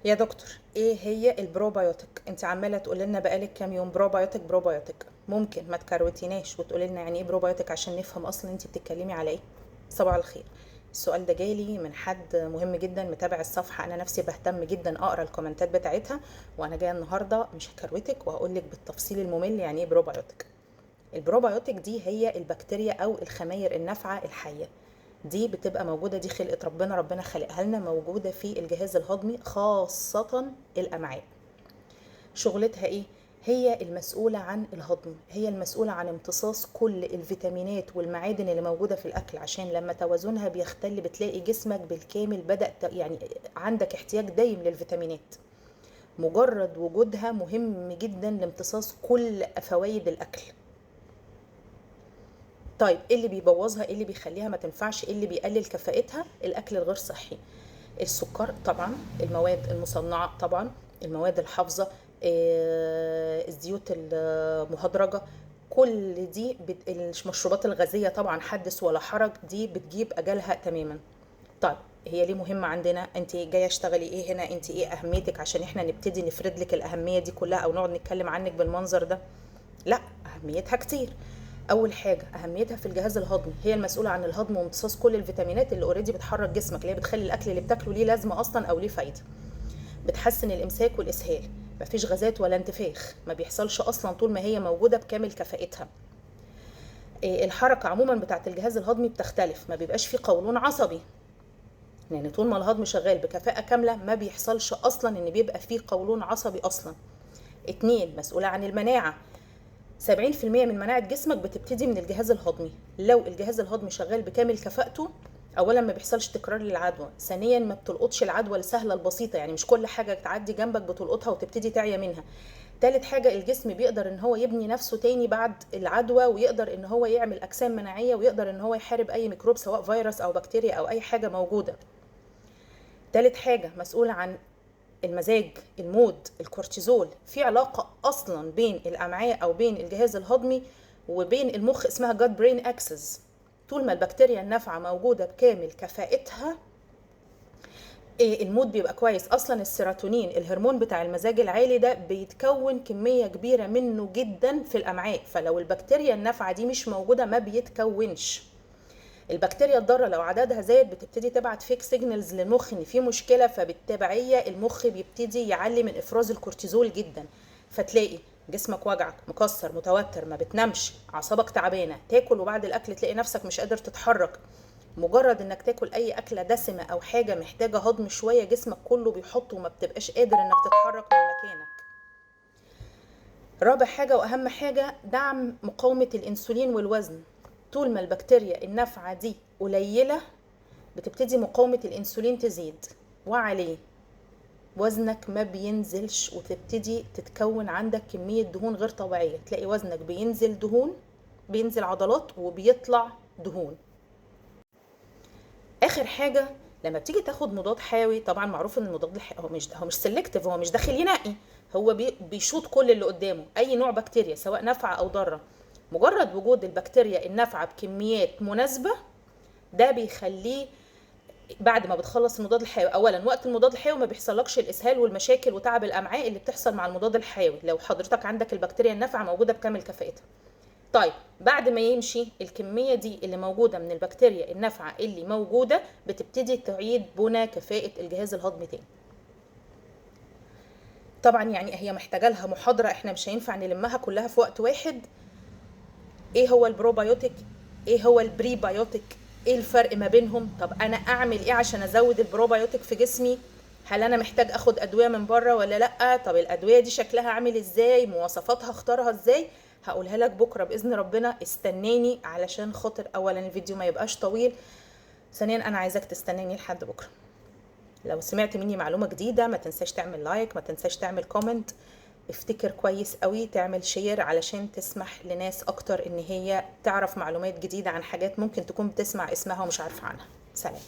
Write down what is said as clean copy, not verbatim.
يا دكتور، ايه هي البروبايوتيك؟ انت عماله تقول لنا بقالك كام يوم probiotic probiotic. ممكن ما تكروتيناش وتقولي لنا يعني ايه بروبايوتيك عشان نفهم اصلا انت بتتكلمي على ايه؟ صباح الخير. السؤال ده جالي من حد مهم جدا متابع الصفحة، انا نفسي بهتم جدا اقرا الكومنتات بتاعتها، وانا جاية النهارده مش هكروتك وهقول لك بالتفصيل الممل يعني ايه بروبايوتيك. البروبايوتيك دي هي البكتيريا او الخماير النافعة الحية، دي بتبقى موجودة، دي خلقة ربنا، ربنا خلقها لنا، موجودة في الجهاز الهضمي خاصة الأمعاء. شغلتها إيه؟ هي المسؤولة عن الهضم، هي المسؤولة عن امتصاص كل الفيتامينات والمعادن اللي موجودة في الأكل، عشان لما توازنها بيختل بتلاقي جسمك بالكامل بدأ يعني عندك احتياج دايم للفيتامينات. مجرد وجودها مهم جدا لامتصاص كل فوائد الأكل. طيب ايه اللي بيبوظها؟ ايه اللي بيخليها ما تنفعش؟ ايه اللي بيقلل كفاءتها؟ الاكل الغير صحي، السكر طبعا، المواد المصنعة طبعا، المواد الحافظة، الزيوت المهدرجه، كل دي المشروبات الغازية طبعا حدث ولا حرج، دي بتجيب اجلها تماما. طيب هي ليه مهمة عندنا؟ انت جاية اشتغلي ايه هنا؟ انت ايه اهميتك عشان احنا نبتدي نفرد لك الاهمية دي كلها او نقعد نتكلم عنك بالمنظر ده؟ لا، اهميتها كتير. اول حاجة اهميتها في الجهاز الهضمي، هي المسؤولة عن الهضم وامتصاص كل الفيتامينات اللي already بتحرك جسمك، اللي هي بتخلي الاكل اللي بتاكله ليه لازمه اصلا او ليه فايده. بتحسن الامساك والاسهال، مفيش غازات ولا انتفاخ، ما بيحصلش اصلا طول ما هي موجودة بكامل كفاءتها. الحركة عموما بتاعه الجهاز الهضمي بتختلف، ما بيبقاش فيه قولون عصبي، يعني طول ما الهضم شغال بكفاءة كاملة ما بيحصلش اصلا ان بيبقى فيه قولون عصبي اصلا. 2، مسؤولة عن المناعة، 70% من مناعة جسمك بتبتدي من الجهاز الهضمي. لو الجهاز الهضمي شغال بكامل كفاءته، اولا ما بيحصلش تكرار للعدوى، ثانيا ما بتلقطش العدوى السهلة البسيطة، يعني مش كل حاجة تعدي جنبك بتلقطها وتبتدي تعيا منها. ثالث حاجة، الجسم بيقدر ان هو يبني نفسه تاني بعد العدوى، ويقدر ان هو يعمل اجسام مناعية، ويقدر ان هو يحارب اي ميكروب سواء فيروس او بكتيريا او اي حاجة موجودة. ثالث حاجة، مسؤول عن المزاج، ال mood، الكورتيزول. في علاقة أصلا بين الأمعاء أو بين الجهاز الهضمي وبين المخ اسمها gut brain axis. طول ما البكتيريا النافعة موجودة بكامل كفاءتها، ال mood بيبقى كويس. أصلا السيروتونين، الهرمون بتاع المزاج العالي ده، بيتكون كمية كبيرة منه جدا في الأمعاء، فلو البكتيريا النافعة دي مش موجودة ما بيتكونش. البكتيريا الضارة لو عددها زاد بتبتدي تبعت fake signals للمخ ان في مشكلة، فبالتبعيه المخ بيبتدي يعلي من افراز الكورتيزول جدا، فتلاقي جسمك وجعك، مكسر، متوتر، ما بتنامش، اعصابك تعبانة، تاكل وبعد الاكل تلاقي نفسك مش قادر تتحرك. مجرد انك تاكل اي اكله دسمة او حاجة محتاجه هضم شوية جسمك كله بيحط وما بتبقاش قادر انك تتحرك من مكانك. رابع حاجة واهم حاجة، دعم مقاومة الانسولين والوزن. طول ما البكتيريا النافعة دي قليلة بتبتدي مقاومة الانسولين تزيد، وعليه وزنك ما بينزلش، وتبتدي تتكون عندك كمية دهون غير طبيعية. تلاقي وزنك بينزل دهون، بينزل عضلات وبيطلع دهون. اخر حاجة، لما بتيجي تاخد مضاد حيوي، طبعا معروف ان المضاد الحيوي هو مش selective، هو مش داخل ينقي، هو بيشوط كل اللي قدامه، اي نوع بكتيريا سواء نافعة او ضارة. مجرد وجود البكتيريا النافعة بكميات مناسبة ده بيخليه بعد ما بتخلص المضاد الحيوي، اولا وقت المضاد الحيوي ما بيحصلكش الاسهال والمشاكل وتعب الامعاء اللي بتحصل مع المضاد الحيوي لو حضرتك عندك البكتيريا النافعة موجودة بكامل كفاءتها. طيب بعد ما يمشي، الكمية دي اللي موجودة من البكتيريا النافعة اللي موجودة بتبتدي تعيد بنى كفاءة الجهاز الهضمي تاني. طبعا يعني هي محتاجه لها محاضرة، احنا مش هينفع نلمها كلها في وقت واحد. ايه هو البروبايوتيك؟ ايه هو ال prebiotic؟ ايه الفرق ما بينهم؟ طب انا اعمل ايه عشان ازود البروبايوتيك في جسمي؟ هل انا محتاج اخد ادوية من بره ولا لا؟ طب الادوية دي شكلها عامل ازاي؟ مواصفاتها اختارها ازاي؟ هقولها لك بكره باذن ربنا. استناني علشان خاطر اولا الفيديو ما يبقاش طويل، ثانيا انا عايزاك تستناني لحد بكره. لو سمعت مني معلومة جديدة ما تنساش تعمل like، ما تنساش تعمل comment، افتكر كويس قوي تعمل share علشان تسمح لناس اكتر ان هي تعرف معلومات جديدة عن حاجات ممكن تكون بتسمع اسمها ومش عارفة عنها. سلام.